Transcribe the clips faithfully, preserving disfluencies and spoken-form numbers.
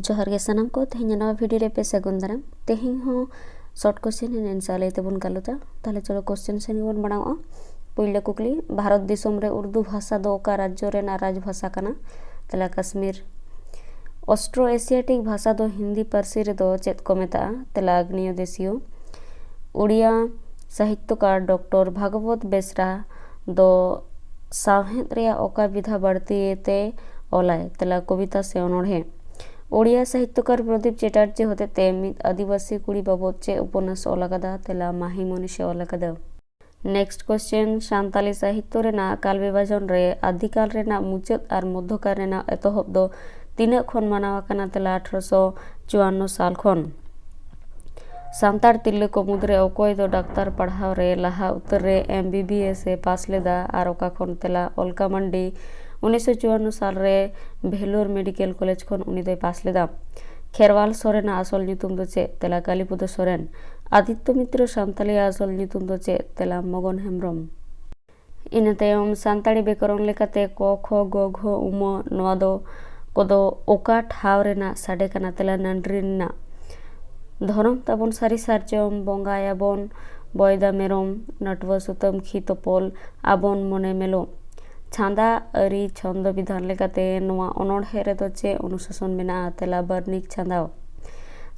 ᱡᱚᱦᱟᱨ ᱜᱮ ᱥᱟᱱᱟᱢ ᱠᱚ, ᱛᱮᱦᱮᱧ ᱱᱟᱣᱟ video ᱨᱮ ᱯᱮ ᱥᱟᱹᱜᱩᱱ ᱫᱟᱨᱟᱢ᱾ ᱛᱮᱦᱮᱧ ᱦᱚᱸ short question and answer ᱞᱟᱹᱭ ᱛᱮᱵᱚᱱ ᱜᱟᱞᱚᱪᱟ᱾ ᱛᱟᱦᱞᱮ ᱪᱚᱞᱚ question ᱥᱮᱱ ᱜᱮᱵᱚᱱ ᱢᱟᱲᱟᱝ ᱚᱜᱼᱟ᱾ ᱯᱩᱭᱞᱩ ᱠᱩᱠᱞᱤ, ᱵᱷᱟᱨᱚᱛ ᱫᱤᱥᱚᱢ ᱨᱮ ᱩᱨᱫᱩ ᱵᱷᱟᱥᱟ ᱫᱚ ᱚᱠᱟ ᱨᱟᱡᱽᱡᱚ ᱨᱮᱱᱟᱜ ᱨᱟᱡᱽ ᱵᱷᱟᱥᱟ ᱠᱟᱱᱟ? ᱛᱮᱞᱟ ᱠᱟᱥᱢᱤᱨ᱾ Austro-Asiatic ᱵᱷᱟᱥᱟ ᱫᱚ ᱦᱤᱱᱫᱤ ᱯᱟᱹᱨᱥᱤ ᱨᱮᱫᱚ ᱪᱮᱫ ᱠᱚ ᱢᱮᱛᱟᱜᱼᱟ? ᱛᱮᱞᱟ ᱟᱜᱽᱱᱮᱭᱚ ᱫᱮᱥᱤᱭᱚ᱾ ᱳᱰᱤᱭᱟ ᱥᱟᱦᱤᱛᱛᱚᱠᱟᱨ ᱰᱚᱠᱴᱚᱨ ᱵᱷᱟᱜᱚᱵᱚᱛ ᱵᱮᱥᱨᱟ ᱫᱚ ᱥᱟᱶᱦᱮᱫ ᱨᱮᱭᱟᱜ ᱚᱠᱟ ᱵᱤᱫᱷᱟ ᱵᱟᱹᱲᱛᱤ ᱛᱮ ᱚᱞᱟᱭ? ᱛᱮᱞᱟ ᱠᱚᱵᱤᱛᱟ ᱥᱮ ᱚᱱᱚᱬᱦᱮ᱾ ᱳᱰᱤᱭᱟ ᱥᱟᱦᱤᱛᱛᱚᱠᱟᱨ ᱯᱨᱚᱫᱤᱯ ᱪᱮᱴᱟᱨᱡᱤ ᱦᱚᱛᱮᱛᱮ ᱢᱤᱫ ᱟᱹᱫᱤᱵᱟᱹᱥᱤ ᱠᱩᱲᱤ ᱵᱟᱵᱚᱫ ᱪᱮᱫ ᱩᱯᱚᱱᱱᱟᱥ ᱚᱞ ᱟᱠᱟᱫᱟ? ᱛᱮᱞᱟ ᱢᱟᱦᱤ ᱢᱚᱱᱤᱥᱮ ᱚᱞ ᱟᱠᱟᱫᱟ᱾ Next question, ᱥᱟᱱᱛᱟᱞᱤ ᱥᱟᱦᱤᱛᱛᱚ ᱨᱮᱱᱟᱜ ᱠᱟᱞ ᱵᱤᱵᱷᱟᱡᱚᱱ ᱨᱮ ᱟᱫᱤᱠᱟᱞ ᱨᱮᱱᱟᱜ ᱢᱩᱪᱟᱹᱫ ᱟᱨ ᱢᱚᱫᱽᱫᱷᱚᱠᱟᱞ ᱨᱮᱱᱟᱜ ᱮᱛᱚᱦᱚᱵ ᱫᱚ ᱛᱤᱱᱟᱹᱜ ᱠᱷᱚᱱ ᱢᱟᱱᱟᱣ ᱟᱠᱟᱱᱟ? ᱛᱮᱞᱟ ᱟᱴᱷᱨᱚᱥᱚ ᱪᱩᱣᱟᱱᱱᱚ ᱥᱟᱞ ᱠᱷᱚᱱ᱾ ᱥᱟᱱᱛᱟᱲ ᱛᱤᱨᱞᱟᱹ ᱠᱚ ᱢᱩᱫᱽᱨᱮ ᱚᱠᱚᱭ ᱫᱚ ᱰᱟᱠᱛᱟᱨ ᱯᱟᱲᱦᱟᱣ ᱨᱮ ᱞᱟᱦᱟ ᱩᱛᱟᱹᱨ ᱨᱮ M B B S ᱮ ᱯᱟᱥ ᱞᱮᱫᱟ ᱟᱨ ᱚᱠᱟ ᱠᱷᱚᱱ? ᱛᱮᱞᱟ ᱚᱞᱠᱟ ᱢᱟᱱᱰᱤ᱾ ᱩᱱᱤᱥᱥᱚ ᱪᱩᱣᱟᱱᱱᱚ ᱥᱟᱞ ᱨᱮ ᱵᱷᱮᱞᱳᱨ ᱢᱮᱰᱤᱠᱮᱞ ᱠᱚᱞᱮᱡᱽ ᱠᱷᱚᱱ ᱩᱱᱤ ᱫᱚᱭ ᱯᱟᱥ ᱞᱮᱫᱟ᱾ ᱠᱷᱮᱨᱣᱟᱞ ᱥᱚᱨᱮᱱᱟᱜ ᱟᱥᱚᱞ ᱧᱩᱛᱩᱢ ᱫᱚ ᱪᱮᱫ? ᱛᱮᱞᱟ ᱠᱟᱞᱤᱯᱚᱫᱚ ᱥᱚᱨᱮᱱ᱾ ᱟᱫᱤᱛᱛᱚ ᱢᱤᱛᱨᱚ ᱥᱟᱱᱛᱟᱞᱤᱭᱟᱜ ᱟᱥᱚᱞ ᱧᱩᱛᱩᱢ ᱫᱚ ᱪᱮᱫ? ᱛᱮᱞᱟ ᱢᱚᱜᱚᱱ ᱦᱮᱢᱵᱨᱚᱢ᱾ ᱤᱱᱟᱹ ᱛᱟᱭᱚᱢ ᱥᱟᱱᱛᱟᱲᱤ ᱵᱮᱠᱚᱨᱚᱱ ᱞᱮᱠᱟᱛᱮ ᱠᱚ, ᱠᱷᱚ, ᱜᱚ, ᱜᱷᱚ, ᱩᱢᱚ, ᱱᱚᱣᱟ ᱫᱚ ᱠᱚᱫᱚ ᱚᱠᱟ ᱴᱷᱟᱶ ᱨᱮᱱᱟᱜ ᱥᱟᱰᱮ ᱠᱟᱱᱟ? ᱛᱮᱞᱟ ᱱᱟᱱᱰᱨᱤ ᱨᱮᱱᱟᱜ᱾ ᱫᱷᱚᱨᱚᱢ ᱛᱟᱵᱚᱱ ᱥᱟᱹᱨᱤ ᱥᱟᱨᱡᱚᱢ, ᱵᱚᱸᱜᱟᱭᱟᱵᱚᱱ ᱵᱚᱭᱫᱟ ᱢᱮᱨᱚᱢ, ᱱᱟᱹᱴᱩᱣᱟᱹ ᱥᱩᱛᱟᱹᱢ ᱠᱷᱤ ᱛᱚᱯᱚᱞ, ᱟᱵᱚᱱ ᱢᱚᱱᱮ ᱢᱮᱞᱚ᱾ ᱪᱷᱟᱸᱫᱟ ᱟᱹᱨᱤ ᱪᱷᱚᱱᱫᱚ ᱵᱤᱫᱷᱟᱱ ᱞᱮᱠᱟᱛᱮ ᱱᱚᱣᱟ ᱚᱱᱚᱬᱦᱮ ᱨᱮᱫᱚ ᱪᱮᱫ ᱚᱱᱩᱥᱟᱥᱚᱱ ᱢᱮᱱᱟᱜᱼᱟ? ᱛᱮᱞᱟ ᱵᱟᱨᱱᱤᱠ ᱪᱷᱟᱸᱫᱟᱣ᱾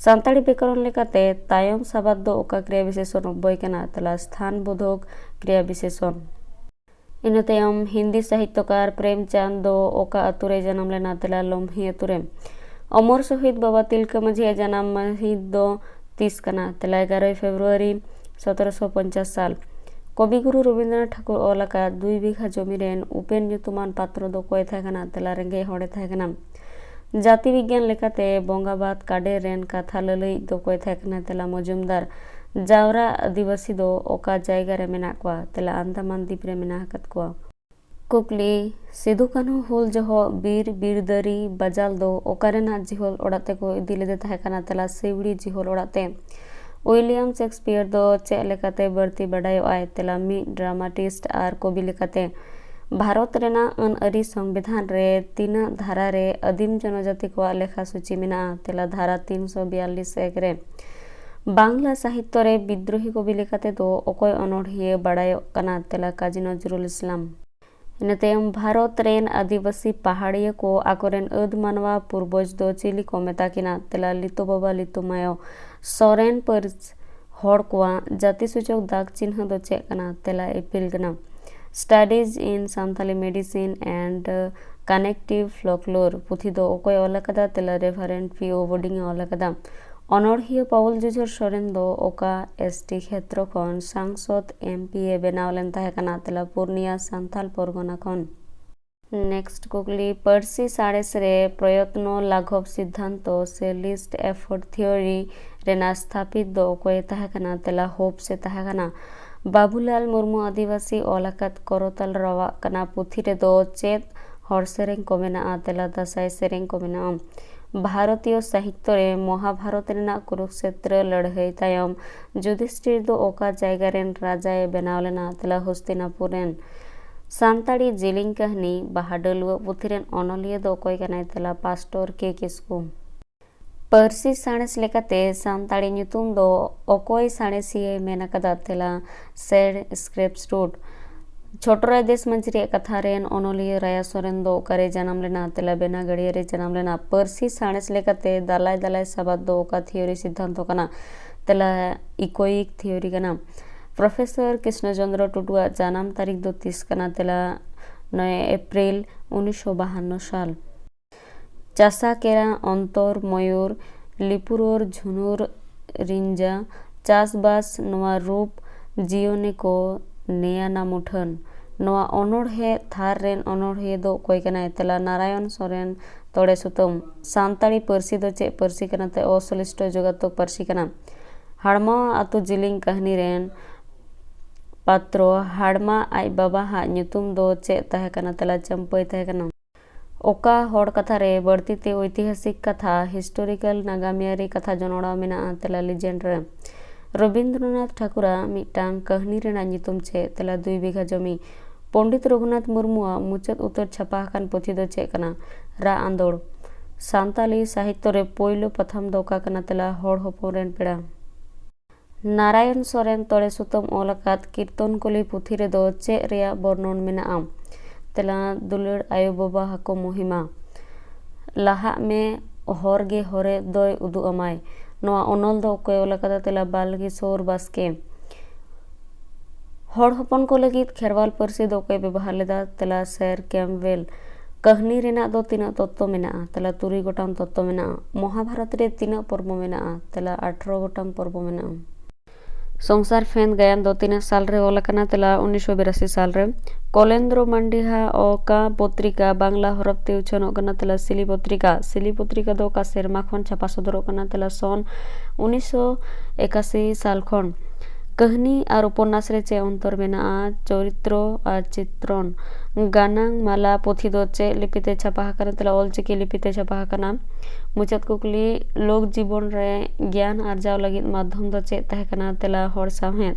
ᱥᱟᱱᱛᱟᱲᱤ ᱵᱮᱠᱚᱨᱚᱱ ᱞᱮᱠᱟᱛᱮ ᱛᱟᱭᱚᱢ ᱥᱟᱵᱟᱫ ᱫᱚ ᱚᱠᱟ ᱠᱨᱤᱭᱟ ᱵᱤᱥᱮᱥᱚᱱ ᱚᱵᱵᱚᱭ ᱠᱟᱱᱟ? ᱛᱮᱞᱟ ᱥᱛᱷᱟᱱ ᱵᱳᱫᱷᱚᱠ ᱠᱨᱤᱭᱟ ᱵᱤᱥᱮᱥᱚᱱ᱾ ᱤᱱᱟᱹ ᱛᱟᱭᱚᱢ ᱦᱤᱱᱫᱤ ᱥᱟᱦᱤᱛᱛᱚᱠᱟᱨ ᱯᱨᱮᱢᱪᱟᱸᱫᱽ ᱫᱚ ᱚᱠᱟ ᱟᱛᱳ ᱨᱮ ᱡᱟᱱᱟᱢ ᱞᱮᱱᱟ? ᱛᱮᱞᱟ ᱞᱚᱢᱦᱤ ᱟᱛᱳ ᱨᱮ᱾ ᱚᱢᱚᱨ ᱥᱚᱦᱤᱫ ᱵᱟᱵᱟ ᱛᱤᱞᱠᱟᱹ ᱢᱟᱹᱡᱷᱤᱭᱟᱜ ᱡᱟᱱᱟᱢ ᱢᱟᱹᱦᱤᱛ ᱫᱚ ᱛᱤᱥ ᱠᱟᱱᱟ? ᱛᱮᱞᱟ ᱮᱜᱟᱨᱚᱭ ᱯᱷᱮᱵᱽᱨᱩᱣᱟᱨᱤ ᱥᱚᱛᱨᱚᱥᱚ ᱯᱚᱧᱪᱟᱥ ᱥᱟᱞ᱾ ᱠᱚᱵᱤᱜᱩᱨᱩ ᱨᱚᱵᱤᱱᱫᱨᱚᱱᱟᱛᱷ ᱴᱷᱟᱠᱩᱨ ᱚᱞ ᱟᱠᱟᱫ ᱫᱩᱭ ᱵᱤᱜᱷᱟ ᱡᱚᱢᱤ ᱨᱮᱱ ᱩᱯᱮᱱ ᱧᱩᱛᱩᱢᱟᱱ ᱯᱟᱛᱨᱚ ᱫᱚ ᱚᱠᱚᱭ ᱛᱟᱦᱮᱸ ᱠᱟᱱᱟ? ᱛᱮᱞᱟ ᱨᱮᱸᱜᱮᱡ ᱦᱚᱲᱮ ᱛᱟᱦᱮᱸ ᱠᱟᱱᱟ᱾ ᱡᱟᱹᱛᱤ ᱵᱤᱜᱽᱜᱟᱱ ᱞᱮᱠᱟᱛᱮ ᱵᱚᱸᱜᱟ ᱵᱟᱫ ᱠᱟᱰᱮᱨ ᱨᱮᱱ ᱠᱟᱛᱷᱟ ᱞᱟᱹᱞᱟᱹᱭᱤᱡ ᱫᱚ ᱚᱠᱚᱭ ᱛᱟᱦᱮᱸ ᱠᱟᱱᱟ? ᱛᱮᱞᱟ ᱢᱚᱡᱩᱢᱫᱟᱨ᱾ ᱡᱟᱣᱨᱟ ᱟᱹᱫᱤᱵᱟᱹᱥᱤ ᱫᱚ ᱚᱠᱟ ᱡᱟᱭᱜᱟ ᱨᱮ ᱢᱮᱱᱟᱜ ᱠᱚᱣᱟ? ᱛᱮᱞᱟ ᱟᱱᱫᱟᱢᱟᱱ ᱫᱤᱯ ᱨᱮ ᱢᱮᱱᱟᱜ ᱟᱠᱟᱫ ᱠᱚᱣᱟ᱾ ᱠᱩᱠᱞᱤ, ᱥᱤᱫᱩ ᱠᱟᱹᱱᱦᱩ ᱦᱩᱞ ᱡᱚᱦᱚᱜ ᱵᱤᱨ ᱵᱤᱨᱫᱟᱹᱨᱤ ᱵᱟᱡᱟᱞ ᱫᱚ ᱚᱠᱟ ᱨᱮᱱᱟᱜ ᱡᱤᱦᱚᱞ ᱚᱲᱟᱜ ᱛᱮᱠᱚ ᱤᱫᱤ ᱞᱮᱫᱮ ᱛᱟᱦᱮᱸ ᱠᱟᱱᱟ? ᱛᱮᱞᱟ ᱥᱤᱣᱲᱤ ᱡᱤᱦᱚᱞ ᱚᱲᱟᱜ ᱛᱮ᱾ ᱩᱭᱞᱤᱭᱟᱢ ᱥᱮᱠᱥᱯᱤᱭᱟᱨ ᱫᱚ ᱪᱮᱫ ᱞᱮᱠᱟᱛᱮ ᱵᱟᱹᱲᱛᱤ ᱵᱟᱰᱟᱭᱚᱜᱼᱟᱭ? ᱛᱮᱞᱟ ᱢᱤᱫ ᱰᱨᱟᱢᱟᱴᱤᱥᱴ ᱟᱨ ᱠᱚᱵᱤ ᱞᱮᱠᱟᱛᱮ᱾ ᱵᱷᱟᱨᱚᱛ ᱨᱮᱱᱟᱜ ᱟᱹᱱ ᱟᱹᱨᱤ ᱥᱚᱝᱵᱤᱫᱷᱟᱱ ᱨᱮ ᱛᱤᱱᱟᱹᱜ ᱫᱷᱟᱨᱟ ᱨᱮ ᱟᱹᱫᱤᱢ ᱡᱚᱱᱚᱡᱟᱹᱛᱤ ᱠᱚᱣᱟᱜ ᱞᱮᱠᱷᱟ ᱥᱩᱪᱤ ᱢᱮᱱᱟᱜᱼᱟ? ᱛᱮᱞᱟ ᱫᱷᱟᱨᱟ ᱛᱤᱱᱥᱚ ᱵᱤᱭᱟᱞᱞᱤᱥ ᱮᱠ ᱨᱮ᱾ ᱵᱟᱝᱞᱟ ᱥᱟᱦᱤᱛᱛᱚ ᱨᱮ ᱵᱤᱫᱽᱨᱳᱦᱤ ᱠᱚᱵᱤ ᱞᱮᱠᱟᱛᱮ ᱫᱚ ᱚᱠᱚᱭ ᱚᱱᱚᱬᱦᱤᱭᱟᱹ ᱵᱟᱲᱟᱭᱚᱜ ᱠᱟᱱᱟ? ᱛᱮᱞᱟ ᱠᱟᱡᱤ ᱱᱚᱡᱨᱩᱞ ᱤᱥᱞᱟᱢ᱾ ᱤᱱᱟᱹ ᱛᱟᱭᱚᱢ ᱵᱷᱟᱨᱚᱛ ᱨᱮᱱ ᱟᱹᱫᱤᱵᱟᱹᱥᱤ ᱯᱟᱦᱟᱲᱤᱭᱟᱹ ᱠᱚ ᱟᱠᱚᱨᱮᱱ ᱟᱹᱫ ᱢᱟᱱᱣᱟ ᱯᱩᱨᱵᱚᱡᱽ ᱫᱚ ᱪᱤᱞᱤ ᱠᱚ ᱢᱮᱛᱟ ᱠᱤᱱᱟ? ᱛᱮᱞᱟ ᱞᱤᱛᱩ ᱵᱟᱵᱟ ᱞᱤᱛᱩ ᱢᱟᱭᱚ᱾ ᱥᱚᱨᱮᱱ ᱯᱟᱹᱨᱥ ᱦᱚᱲ ᱠᱚᱣᱟᱜ ᱡᱟᱹᱛᱤ ᱥᱩᱪᱚᱠ ᱫᱟᱜᱽ ᱪᱤᱱᱦᱟᱹ ᱫᱚ ᱪᱮᱫ ᱠᱟᱱᱟ? ᱛᱮᱞᱟ ᱤᱯᱤᱞ ᱠᱟᱱᱟ᱾ Studies in Santali Medicine and Connective Folklore ᱯᱩᱛᱷᱤ ᱫᱚ ᱚᱠᱚᱭ ᱚᱞ ᱟᱠᱟᱫᱟ? ᱛᱮᱞᱟ ᱨᱮᱵᱷᱟᱨᱮᱱᱰ ᱯᱤ ᱳ ᱵᱳᱰᱤᱝ ᱮ ᱚᱞ ᱟᱠᱟᱫᱟ᱾ ᱚᱱᱚᱬᱦᱤᱭᱟᱹ ᱯᱟᱣᱩᱞ ᱡᱩᱡᱷᱟᱹᱨ ᱥᱚᱨᱮᱱ ᱫᱚ ᱚᱠᱟ ᱮᱥ ᱴᱤ ᱠᱷᱮᱛᱨᱚ ᱠᱷᱚᱱ ᱥᱟᱝᱥᱚᱫ ᱮᱢ ᱯᱤ ᱮ ᱵᱮᱱᱟᱣ ᱞᱮᱱ ᱛᱟᱦᱮᱸ ᱠᱟᱱᱟ? ᱛᱮᱞᱟ ᱯᱩᱨᱱᱤᱭᱟ ᱥᱟᱱᱛᱷᱟᱞ ᱯᱚᱨᱜᱚᱱᱟ ᱠᱷᱚᱱ᱾ Next ᱠᱩᱠᱞᱤ, ᱯᱟᱹᱨᱥᱤ ᱥᱟᱬᱮᱥ ᱨᱮ ᱯᱨᱚᱭᱚᱛᱱᱚ ᱞᱟᱜᱷᱚᱵ ᱥᱤᱫᱽᱫᱷᱟᱱᱛᱚ ᱥᱮ least effort theory ᱨᱮᱱᱟᱜ ᱥᱛᱷᱟᱯᱤᱛ ᱫᱚ ᱚᱠᱚᱭᱮ ᱛᱟᱦᱮᱸ ᱠᱟᱱᱟ? ᱛᱮᱞᱟ ᱦᱳᱯᱥ ᱮ ᱛᱟᱦᱮᱸ ᱠᱟᱱᱟ᱾ ᱵᱟᱵᱩᱞᱟᱞ ᱢᱩᱨᱢᱩ ᱟᱹᱫᱤᱵᱟᱹᱥᱤ ᱚᱞ ᱟᱠᱟᱫ ᱠᱚᱨᱚᱛᱟᱞ ᱨᱟᱣᱟᱜ ᱠᱟᱱᱟ ᱯᱩᱛᱷᱤ ᱨᱮᱫᱚ ᱪᱮᱫ ᱦᱚᱲ ᱥᱮᱨᱮᱧ ᱠᱚ ᱢᱮᱱᱟᱜᱼᱟ? ᱛᱮᱞᱟ ᱫᱟᱸᱥᱟᱭ ᱥᱮᱨᱮᱧ ᱠᱚ ᱢᱮᱱᱟᱜᱼᱟ᱾ ᱵᱷᱟᱨᱚᱛᱤᱭᱚ ᱥᱟᱦᱤᱛᱛᱚ ᱨᱮ ᱢᱚᱦᱟᱵᱷᱟᱨᱚᱛ ᱨᱮᱱᱟᱜ ᱠᱩᱨᱩᱠᱥᱮᱛᱨᱚ ᱞᱟᱹᱲᱦᱟᱹᱭ ᱛᱟᱭᱚᱢ ᱡᱩᱫᱷᱤᱥᱴᱤᱨ ᱫᱚ ᱚᱠᱟ ᱡᱟᱭᱜᱟ ᱨᱮᱱ ᱨᱟᱡᱟᱭ ᱵᱮᱱᱟᱣ ᱞᱮᱱᱟ? ᱛᱮᱞᱟ ᱦᱚᱥᱛᱤᱱᱟᱯᱩᱨ ᱨᱮᱱ᱾ ᱥᱟᱱᱛᱟᱲᱤ ᱡᱮᱞᱮᱧ ᱠᱟᱹᱦᱱᱤ ᱵᱟᱦᱟ ᱰᱟᱹᱞᱩᱣᱟᱹ ᱯᱩᱛᱷᱤ ᱨᱮᱱ ᱚᱱᱚᱞᱤᱭᱟᱹ ᱫᱚ ᱚᱠᱚᱭ ᱠᱟᱱᱟᱭ? ᱛᱮᱞᱟ ᱯᱟᱥᱴᱚᱨ ᱠᱮ ᱠᱤᱥᱠᱩ᱾ ᱯᱟᱹᱨᱥᱤ ᱥᱟᱬᱮᱥ ᱞᱮᱠᱟᱛᱮ ᱥᱟᱱᱛᱟᱲᱤ ᱧᱩᱛᱩᱢ ᱫᱚ ᱚᱠᱚᱭ ᱥᱟᱬᱮᱥᱤᱭᱟᱹᱭ ᱢᱮᱱ ᱟᱠᱟᱫᱟ? ᱛᱮᱞᱟ ᱥᱮᱨ ᱥᱠᱨᱮᱯᱥ ᱨᱩᱴ᱾ ᱪᱷᱳᱴᱚᱨᱟᱭ ᱫᱮᱥ ᱢᱟᱹᱡᱷᱤ ᱨᱮᱭᱟᱜ ᱠᱟᱛᱷᱟ ᱨᱮᱱ ᱚᱱᱚᱞᱤᱭᱟᱹ ᱨᱟᱭᱟ ᱥᱚᱨᱮᱱ ᱫᱚ ᱚᱠᱟᱨᱮ ᱡᱟᱱᱟᱢ ᱞᱮᱱᱟ? ᱛᱮᱞᱟ ᱵᱮᱱᱟᱜᱟᱲᱤᱭᱟᱹ ᱨᱮ ᱡᱟᱱᱟᱢ ᱞᱮᱱᱟ᱾ ᱯᱟᱹᱨᱥᱤ ᱥᱟᱬᱮᱥ ᱞᱮᱠᱟᱛᱮ ᱫᱟᱞᱟᱭ ᱫᱟᱞᱟᱭ ᱥᱟᱵᱟᱫ ᱫᱚ ᱚᱠᱟ ᱛᱷᱤᱭᱳᱨᱤ ᱥᱤᱫᱽᱫᱷᱟᱱᱛᱚ ᱠᱟᱱᱟ? ᱛᱮᱞᱟ ᱤᱠᱳᱭᱤᱠ ᱛᱷᱤᱭᱳᱨᱤ ᱠᱟᱱᱟ᱾ ᱯᱨᱚᱯᱷᱮᱥᱚᱨ ᱠᱨᱤᱥᱱᱚ ᱪᱚᱸᱫᱽᱨᱚ ᱴᱩᱰᱩᱣᱟᱜ ᱡᱟᱱᱟᱢ ᱛᱟᱹᱨᱤᱠᱷ ᱫᱚ ᱛᱤᱥ ᱠᱟᱱᱟ? ᱛᱮᱞᱟ ᱱᱚᱭ ᱮᱯᱨᱤᱞ ᱩᱱᱤᱥᱥᱚ ᱵᱟᱦᱟᱱᱱᱚ ᱥᱟᱞ᱾ ᱪᱟᱥᱟ ᱠᱮᱨᱟ ᱚᱱᱛᱚᱨ ᱢᱚᱭᱩᱨ ᱞᱤᱯᱩᱨᱳᱨ ᱡᱷᱩᱱᱩᱨ ᱨᱤᱧᱡᱟ ᱪᱟᱥᱵᱟᱥ ᱱᱚᱣᱟ ᱨᱩᱯ ᱡᱤᱭᱚᱱᱮ ᱠᱚ ᱱᱮᱭᱟᱱᱟ ᱢᱩᱴᱷᱟᱹᱱ᱾ ᱱᱚᱣᱟ ᱚᱱᱚᱬᱦᱮ ᱛᱷᱟᱨ ᱨᱮᱱ ᱚᱱᱚᱬᱦᱤᱭᱟᱹ ᱫᱚ ᱚᱠᱚᱭ ᱠᱟᱱᱟᱭ? ᱛᱮᱞᱟ ᱱᱟᱨᱟᱭᱚᱱ ᱥᱚᱨᱮᱱ ᱛᱚᱲᱮ ᱥᱩᱛᱟᱹᱢ᱾ ᱥᱟᱱᱛᱟᱲᱤ ᱯᱟᱹᱨᱥᱤ ᱫᱚ ᱪᱮᱫ ᱯᱟᱹᱨᱥᱤ ᱠᱟᱱᱟ? ᱛᱮ ᱚᱥᱚᱞᱤᱥᱴᱚ ᱡᱳᱜᱟᱛᱚᱠ ᱯᱟᱹᱨᱥᱤ ᱠᱟᱱᱟ᱾ ᱦᱟᱲᱢᱟᱣᱟ ᱟᱹᱛᱩ ᱡᱤᱞᱤᱧ ᱠᱟᱹᱦᱱᱤ ᱨᱮᱱ ᱯᱟᱛᱨᱚ ᱦᱟᱲᱢᱟ ᱟᱡ ᱵᱟᱵᱟ ᱦᱟᱜ ᱧᱩᱛᱩᱢ ᱫᱚ ᱪᱮᱫ ᱛᱟᱦᱮᱸ ᱠᱟᱱᱟ? ᱛᱮᱞᱟ ᱪᱟᱹᱢᱯᱟᱹᱭ ᱛᱟᱦᱮᱸ ᱠᱟᱱᱟ᱾ ᱚᱠᱟ ᱦᱚᱲ ᱠᱟᱛᱷᱟ ᱨᱮ ᱵᱟᱹᱲᱛᱤ ᱛᱮ ᱳᱭᱛᱤᱦᱟᱥᱤᱠ ᱠᱟᱛᱷᱟ, ᱦᱤᱥᱴᱳᱨᱤᱠᱟᱞ, ᱱᱟᱜᱟᱢᱤᱭᱟᱹᱨᱤ ᱠᱟᱛᱷᱟ ᱡᱚᱱᱚᱲᱟᱣ ᱢᱮᱱᱟᱜᱼᱟ? ᱛᱮᱞᱟ ᱞᱤᱡᱮᱱᱰ ᱨᱮ᱾ ᱨᱚᱵᱤᱱᱫᱨᱚᱱᱟᱛᱷ ᱴᱷᱟᱠᱩᱨᱟᱜ ᱢᱤᱫᱴᱟᱝ ᱠᱟᱹᱦᱱᱤ ᱨᱮᱱᱟᱜ ᱧᱩᱛᱩᱢ ᱪᱮᱫ? ᱛᱮᱞᱟ ᱫᱩᱭ ᱵᱤᱜᱷᱟ ᱡᱚᱢᱤ᱾ ᱯᱚᱱᱰᱤᱛ ᱨᱚᱜᱷᱩᱱᱟᱛᱷ ᱢᱩᱨᱢᱩᱣᱟᱜ ᱢᱩᱪᱟᱹᱫ ᱩᱛᱟᱹᱨ ᱪᱷᱟᱯᱟ ᱟᱠᱟᱱ ᱯᱩᱛᱷᱤ ᱫᱚ ᱪᱮᱫ ᱠᱟᱱᱟ? ᱨᱟᱜ ᱟᱸᱫᱳᱲ᱾ ᱥᱟᱱᱛᱟᱞᱤ ᱥᱟᱦᱤᱛᱛᱚ ᱨᱮ ᱯᱳᱭᱞᱳ ᱯᱟᱛᱷᱟᱢ ᱫᱚ ᱚᱠᱟ ᱠᱟᱱᱟ? ᱛᱮᱞᱟ, ᱦᱚᱲ ᱦᱚᱯᱚᱱ ᱨᱮᱱ ᱯᱮᱲᱟ᱾ ᱱᱟᱨᱟᱭᱚᱱ ᱥᱚᱨᱮᱱ ᱛᱚᱲᱮ ᱥᱩᱛᱟᱹᱢ ᱚᱞ ᱟᱠᱟᱫ ᱠᱤᱨᱛᱚᱱ ᱠᱚᱞᱤ ᱯᱩᱛᱷᱤ ᱨᱮᱫᱚ ᱪᱮᱫ ᱨᱮᱭᱟᱜ ᱵᱚᱨᱱᱚᱱ ᱢᱮᱱᱟᱜᱼᱟ? ᱛᱮᱞᱟ, ᱫᱩᱞᱟᱹᱲ ᱟᱭᱳ ᱵᱟᱵᱟ ᱦᱟᱠᱚ ᱢᱚᱦᱤᱢᱟ᱾ ᱞᱟᱦᱟᱜ ᱢᱮ ᱦᱚᱨ ᱜᱮ ᱦᱚᱨᱮ ᱫᱚᱭ ᱩᱫᱩᱜ ᱟᱢᱟᱭ᱾ ᱱᱚᱣᱟ ᱚᱱᱚᱞ ᱫᱚ ᱚᱠᱚᱭ ᱚᱞ ᱟᱠᱟᱫᱟ? ᱛᱮᱞᱟ, ᱵᱟᱞ ᱠᱤᱥᱳᱨ ᱵᱟᱥᱠᱮ᱾ ᱦᱚᱲ ᱦᱚᱯᱚᱱ ᱠᱚ ᱞᱟᱹᱜᱤᱫ ᱠᱷᱮᱨᱣᱟᱞ ᱯᱟᱹᱨᱥᱤ ᱫᱚ ᱚᱠᱚᱭ ᱵᱮᱵᱚᱦᱟᱨ ᱞᱮᱫᱟ? ᱛᱮᱞᱟ, ᱥᱮᱨ ᱠᱮᱢᱯᱵᱮᱞ᱾ ᱠᱟᱹᱦᱱᱤ ᱨᱮᱱᱟᱜ ᱫᱚ ᱛᱤᱱᱟᱹᱜ ᱛᱚᱛᱛᱚ ᱢᱮᱱᱟᱜᱼᱟ? ᱛᱮᱞᱟ, ᱛᱩᱨᱩᱭ ᱜᱚᱴᱟᱝ ᱛᱚᱛᱛᱚ ᱢᱮᱱᱟᱜᱼᱟ᱾ ᱢᱚᱦᱟᱵᱷᱟᱨᱚᱛ ᱨᱮ ᱛᱤᱱᱟᱹᱜ ᱯᱚᱨᱵᱚ ᱢᱮᱱᱟᱜᱼᱟ? ᱛᱮᱞᱟ, ᱟᱴᱷᱨᱚ ᱜᱚᱴᱟᱝ ᱯᱚᱨᱵᱚ ᱢᱮᱱᱟᱜᱼᱟ᱾ ᱥᱚᱝᱥᱟᱨ ᱯᱷᱮᱸᱫᱽ ᱜᱟᱭᱟᱱ ᱫᱚ ᱛᱤᱱᱟᱹᱜ ᱥᱟᱞ ᱨᱮ ᱚᱞ ᱟᱠᱟᱱᱟ? ᱛᱮᱞᱟ, ᱩᱱᱤᱥᱥᱚ ᱵᱤᱨᱟᱥᱤ ᱥᱟᱞ ᱨᱮ᱾ ᱠᱚᱞᱮᱱᱫᱨᱚ ᱢᱟᱱᱰᱤᱦᱟ ᱚᱠᱟ ᱯᱚᱛᱨᱤᱠᱟ ᱵᱟᱝᱞᱟ ᱦᱚᱨᱚᱯ ᱛᱮ ᱩᱪᱷᱟᱹᱱᱚᱜ ᱠᱟᱱᱟ? ᱛᱮᱞᱟ, ᱥᱤᱞᱤ ᱯᱚᱛᱨᱤᱠᱟ᱾ ᱥᱤᱞᱤ ᱯᱚᱛᱨᱤᱠᱟ ᱫᱚ ᱚᱠᱟ ᱥᱮᱨᱢᱟ ᱠᱷᱚᱱ ᱪᱷᱟᱯᱟ ᱥᱚᱫᱚᱨᱚᱜ ᱠᱟᱱᱟ? ᱛᱮᱞᱟ, ᱥᱚᱱ ᱩᱱᱤᱥᱥᱚ ᱮᱠᱟᱥᱤ ᱥᱟᱞ ᱠᱷᱚᱱ᱾ ᱠᱟᱹᱦᱱᱤ ᱟᱨ ᱩᱯᱚᱱᱱᱟᱥ ᱨᱮ ᱪᱮᱫ ᱚᱱᱛᱚᱨ ᱢᱮᱱᱟᱜᱼᱟ? ᱪᱚᱨᱤᱛᱨᱚ ᱟᱨ ᱪᱤᱛᱨᱚᱱ᱾ ᱜᱟᱱᱟᱝ ᱢᱟᱞᱟ ᱯᱩᱛᱷᱤ ᱫᱚ ᱪᱮᱫ ᱞᱤᱯᱤ ᱛᱮ ᱪᱷᱟᱯᱟ ᱟᱠᱟᱱᱟ? ᱛᱮᱞᱟ, ᱚᱞᱪᱤᱠᱤ ᱞᱤᱯᱤ ᱛᱮ ᱪᱷᱟᱯᱟ ᱟᱠᱟᱱᱟ᱾ ᱢᱩᱪᱟᱹᱫ ᱠᱩᱠᱞᱤ, ᱞᱳᱠ ᱡᱤᱵᱚᱱ ᱨᱮ ᱜᱮᱭᱟᱱ ᱟᱨᱡᱟᱣ ᱞᱟᱹᱜᱤᱫ ᱢᱟᱫᱽᱫᱷᱚᱢ ᱫᱚ ᱪᱮᱫ ᱛᱟᱦᱮᱸ ᱠᱟᱱᱟ? ᱛᱮᱞᱟ, ᱦᱚᱲ ᱥᱟᱶᱦᱮᱫ᱾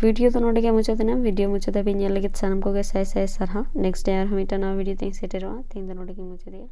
ᱵᱷᱤᱰᱤᱭᱳ ᱫᱚ ᱱᱚᱰᱮ ᱜᱮ ᱢᱩᱪᱟᱹᱫ ᱮᱱᱟ᱾ ᱵᱷᱤᱰᱤᱭᱳ ᱢᱩᱪᱟᱹᱫ ᱫᱷᱟᱹᱵᱤᱡ ᱧᱮᱞ ᱞᱟᱹᱜᱤᱫ ᱥᱟᱱᱟᱢ ᱠᱚᱜᱮ ᱥᱟᱭ ᱥᱟᱭ ᱥᱟᱨᱦᱟᱣ᱾ ᱱᱮᱠᱥᱴ ᱰᱮ ᱟᱨᱦᱚᱸ ᱢᱤᱫᱴᱟᱝ ᱱᱟᱣᱟ ᱵᱷᱤᱰᱤᱭᱳ ᱛᱮᱧ ᱥᱮᱴᱮᱨᱚᱜᱼᱟ᱾ ᱛᱮᱦᱮᱧ ᱫᱚ ᱱᱚᱰᱮ ᱜᱮᱧ ᱢᱩᱪᱟᱹᱫᱮᱜᱼᱟ᱾